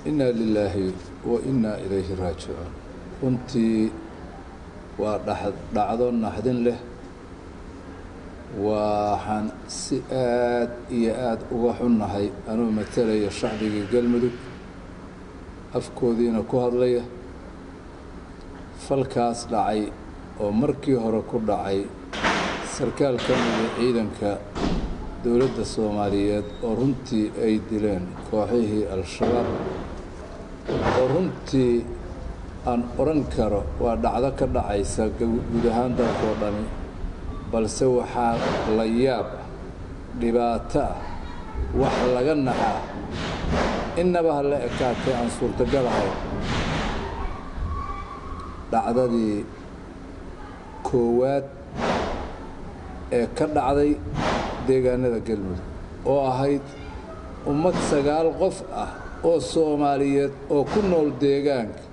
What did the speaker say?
Innaa lilaahi wa innaa ilayhi raajicuun. Runtii waa dhacdo naxdin leh. Waxaan si aad iyo aada uga xunnahay, anuu matalaya shacbigii Galmudug, afkoodiina ku hadlaya, falkaas dhacay oo markii hore ku dhacay sarkaal ka mida ciidanka dowladda Soomaaliyeed oo runtii ay dileen kooxihii Al-Shabaab, oo runtii aan odhan karo waa dhacdo ka dhacaysa guud ahaan dalkoo dhami, balse waxaa la yaab ah, dhibaato ah, wax laga naxaa, innaba ha la ekaatay aan suurtagal ahayn, dhacdadii koowaad ee ka dhacday deegaanada Galmudug oo ahayd ummad 9 qof ah oo Soomaaliyeed oo ku nool deegaanka.